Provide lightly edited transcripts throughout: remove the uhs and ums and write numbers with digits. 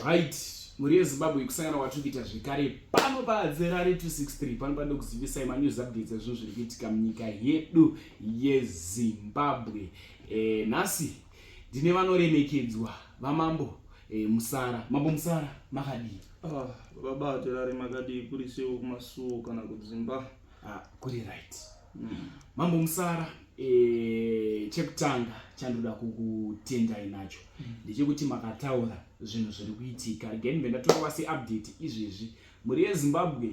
Right, mhuri yeZimbabwe, kusangana kwatiri kuita zvekare pano paDzerare 263. Pano panoda kuzivisai manews updates ezvinhu zviri kuitika munyika yedu yeZimbabwe. Nhasi ndine vanoremekedzwa vaMambo Musara. Mambo Musara, makadii? Ah, baba Terare, makadii? Kuri seiwo kumasuo kana kudzimba? Ah, kuri right. Mambo Musara, chekutanga chandoda kukutendai nacho ndechekuti makataura zvinhu zviri kuitika. Regai ndibve ndatorova seupdate izvezvi. Mhuri yeZimbabwe,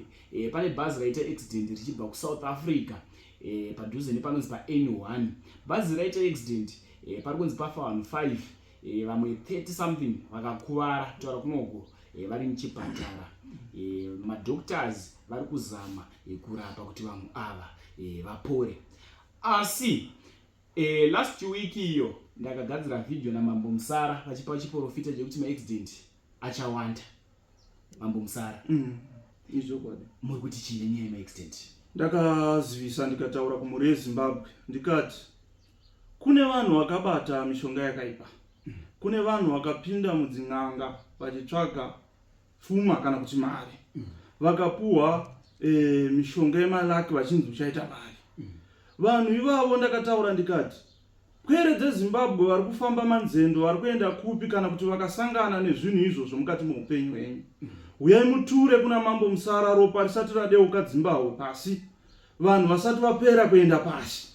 pane bhazi raita accident richibva kuSouth Africa, padhuze nepanonzi paN1. Bhazi raita accident, pari kunzi pafa vanhu 5, vamwe 30 something vakakuvara. Kutaura kunoko vari muchipatara. Madoctors vari kuzama kurapa kuti vanhu ava vapore. Asi last week iyo ndakagadzira vhidhiyo naMambo Musara vachipa chiprofita chekuti maaccident achawanda. Mambo Musara, Izvokwadi. Muri kuti chine nyaya yemaaccident? Ndakazivisa, ndikataura kumhuri yeZimbabwe, ndikati kune vanhu vakabata mishonga yakaipa, kune vanhu vakapinda mudzin'anga vachitsvaga pfuma kana kuti mari, vakapuhwa mishonga yemalaki vachinzi uchaita mari. Vanhu ivavo, ndakataura ndikati pwere dzeZimbabwe vari kufamba manzendo, vari kuenda kupi, kana kuti vakasangana nezvinhu izvozvo mukati meupenyu hwenyu, uyai muture kuna Mambo Musara ropa risati radeuka dzimbahwe pasi, vanhu vasati vapera kuenda pasi.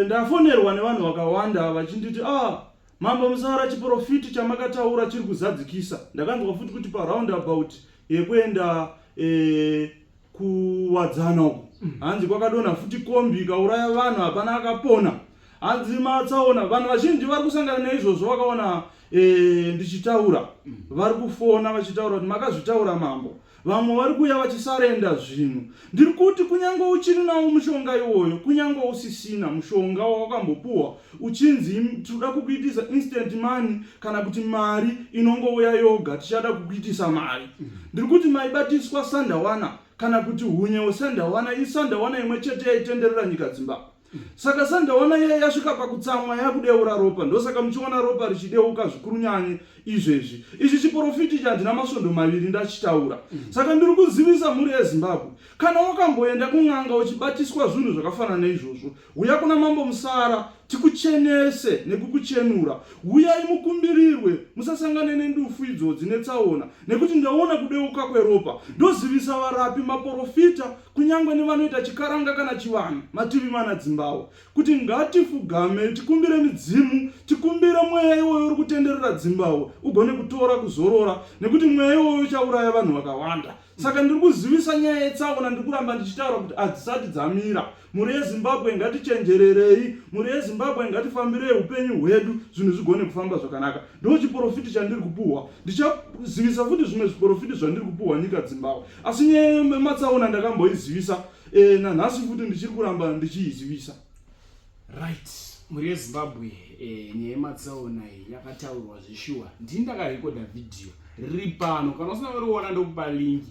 Ndafonerwa nevanhu vakawanda vachinditi, "Ah, Mambo Musara, chiprofiti chamakataura chiri kuzadzikisa." Ndakanzwa futi kuti paroundabout yekuenda kuWadzana uku, hanzi kwakadonha futi kombi ikauraya vanhu, hapana akapona, hanzi matsaona. Vanhu vazhinji vari kusangana neizvozvo. Vakaona ndichitaura, vari kufona vachitaura kuti, "Makazvitaura, mambo." Vamwe vari kuuya vachisarenda zvinhu. Ndiri kuti kunyange uchiri nawo mushonga iwoyo, kunyange usisina mushonga wawakambopuhwa uchinzi tinoda kukuitisa instant money kana kuti mari inongouya yoga, tichada kukuitisa mari, ndiri kuti maibatiswa sandawana kana kuti hunye hwesandawana. Isandawana imwe chete yaitenderera nyika Zimbabwe. Saka sandawana iya yasvika pakutsamwa, yakudeura ropa. Ndosaka muchiona ropa richideuka zvikuru nyanye izvezvi. Ichi chiprofiti chandina masvondo 2 ndachitaura. Saka ndiri kuzivisa mhuri yeZimbabwe, kana wakamboenda kun'anga uchibatiswa zvinhu zvakafanana neizvozvo, uya kuna Mambo Musara tikuchenese nekukuchenura. Uyai mukumbirirwe, musasangane nendufu idzodzi netsaona, nekuti ndaona kudeuka kweropa. Ndozivisa varapi, maprofita, kunyange nevanoita chikaranga kana chivanhu mativi mana dzimbawo, kuti ngatifugame tikumbire midzimu, tikumbire mweya iwoyo uri kutenderera dzimbawo ugone kutora kuzorora, nekuti mweya iwoyo uchauraya vanhu vakawanda. Saka ndiri kuzivisa nyaya yetsaona. Ndiri kuramba ndichitaura kuti hadzisati dzamira. Mhuri yeZimbabwe, ngatichenjererei. Mhuri yeZimbabwe, ngatifambirei upenyu hwedu, zvinhu zvigone kufamba zvakanaka. Ndo chiprofiti chandiri kupuhwa. Ndichazivisa futi zvimwe zviprofiti zvandiri kupuhwa nyika Zimbabwe, asi nyaya yematsaona ndakamboizivisa, nanhasi futi ndichiri kuramba ndichiizivisa. Right, mhuri yeZimbabwe, nyaya yematsaona iyi yakataurwa zveshuwa. Ndini ndakarekodha vhidhiyo riri pano. Kana usina kuriona, ndokupa link,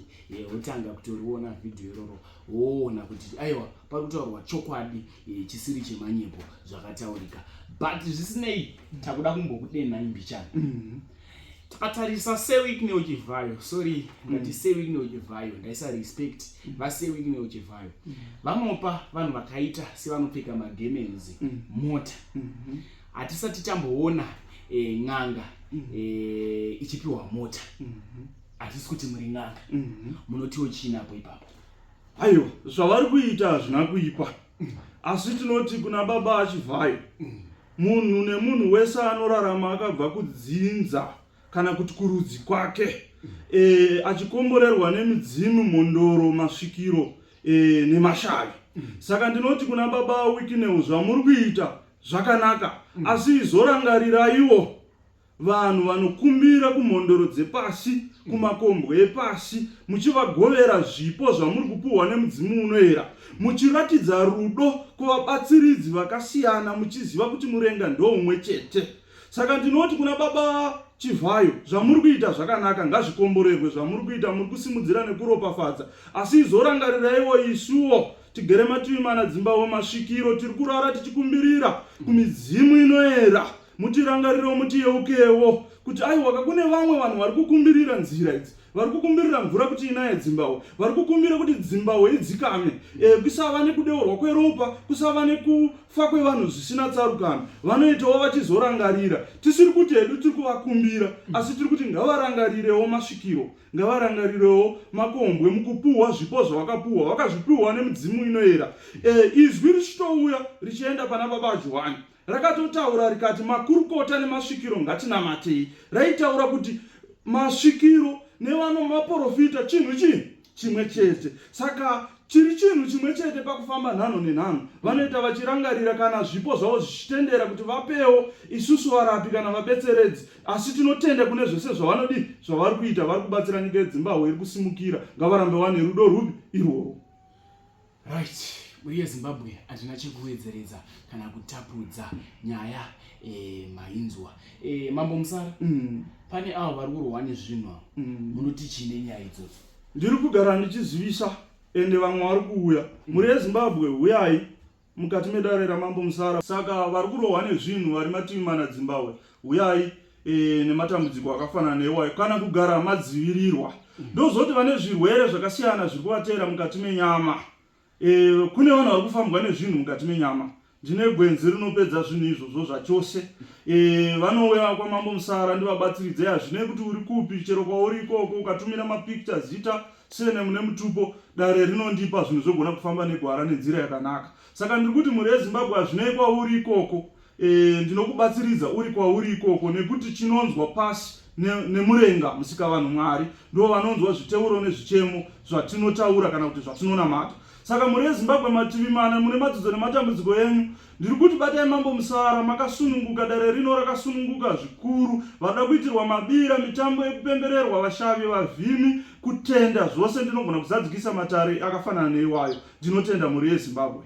wotanga kutoriona vhidhiyo iroro, woona kuti aiwa, pari kutaurwa chokwadi, chisiri chemanyepo, zvakataurika. But zvisinei, takuda kumbokudenhai mbichana. Takatarisa Sir Wicknell Chivhayo, sorry, ndati Sir Wicknell Chivhayo, ndaisa respect. VaSir Wicknell Chivhayo vanopa vanhu vakaita sevanopfeka magemenzi mota. Hatisati tamboona n'anga ichipiwa mota. Hatisi kuti muri n'anga. Munotiwo chiinapo ipapo? Aiwa, zvavari kuita hazvina kuipa, asi tinoti kuna baba aChivhayo, munhu nemunhu wese anorarama akabva kudzinza kana kuti kurudzi kwake, achikomborerwa nemidzimu, mhondoro, masvikiro nemashavi. Saka ndinoti kuna baba Wicknell, zvamuri kuita zvakanaka, asi izorangariraiwo vanhu vanokumbira kumhondoro dzepasi, kumakombwe epasi, muchivagovera zvipo zvamuri kupuhwa nemudzimu unoera, muchiratidza rudo kuvabatsiridzi vakasiyana, muchiziva kuti murenga ndoumwe chete. Saka ndinoti kuna baba Chivhayo, zvamuri kuita zvakanaka, ngazvikomborerwe zvamuri kuita. Muri kusimudzira nekuropafadza, asi izorangariraiwo isuwo tigere mativi mana dzimbahwe, masvikiro, tiri kurara tichikumbirira kumidzimu inoera. Mutirangarirewo mutiyeukewo kuti aiwaka kune vamwe vanhu vari kukumbirira nzira idzi, vari kukumbirira mvura kuti inaye dzimbahwe, vari kukumbira kuti dzimbahwe idzikame, kusava nekudeurwa kweropa, kusava nekufa kwevanhu zvisina tsarukano. Vanoitawo vachizorangarira. Tisiri kuti hedu tiri kuvakumbira, asi tiri kuti ngavarangarirewo masvikiro, ngavarangarirewo makombwe mukupuhwa zvipo zvavakapuhwa, vakazvipuhwa nemudzimu inoera. Izwi richitouya richienda pana Baba Johani rakatotaura rikati makurukota nemasvikiro ngatinamatei. Raitaura kuti masvikiro nevano maporofita chinhu chii chimwe chete. Saka chiri chinhu chimwe chete pakufamba nhanho nenhanho. Vanoita vachirangarira kana zvipo zvavo zvichitendera kuti vapewo isusu varapi kana vabetseredzi, asi tinotenda kune zvese zvavanodii zvavari kuita. Vari kubatsira nyika yeDzimbahwe iri kusimukira, ngavarambe vane rudo rwupi irworwo. Right, mhuri yeZimbabwe hazvina chekuwedzeredza kana kutapudza nyaya mainzwa. Mambo Musara, pane avo vari kurwa nezvinhu avo, munoti chii nenyaya idzodzo? Ndiri kugara ndichizivisa ende vamwe vari kuuya. Mhuri yeZimbabwe, huyai mukati medare raMambo Musara. Saka vari kurohwa nezvinhu vari mativi mana Dzimbahwe, huyai nematambudziko akafanana neiwayo kana kugara madzivirirwa. Ndozoti vane zvirwere zvakasiyana zviri kuvateera mukati menyama. Kune vanhu vari kufambwa nezvinhu mukati menyama. Ndine gwenzi rinopedza zvinhu izvozvo zvachose. Vanouya kwaMambo Musara ndivabatsiridze. Hazvinei kuti uri kupi, chero kwauri ikoko ukatumira mapicture, zita, surname nemutupo, dare rinondipa zvinhu zvogona kufamba negwara nenzira yakanaka. Saka ndiri kuti mhuri yeZimbabwe hazvinei kwauri ikoko, ndinokubatsiridza uri kwauri ikoko, nekuti chinonzwa pasi nemurenga musikavanhu Mwari ndo vanonzwa zviteuro nezvichemo zvatinotaura kana kuti zvatinonamata. Saka mhuri yeZimbabwe mativi mana mune madzidzo nematambudziko enyu, ndiri kuti batai Mambo Musara makasununguka. Dare rino rakasununguka zvikuru. Vada kuitirwa mabira, mitambo yekupembererwa, vashavi, vavhimi, kutenda zvose ndinogona kuzadzikisa matare akafanana neiwayo. Ndinotenda mhuri yeZimbabwe.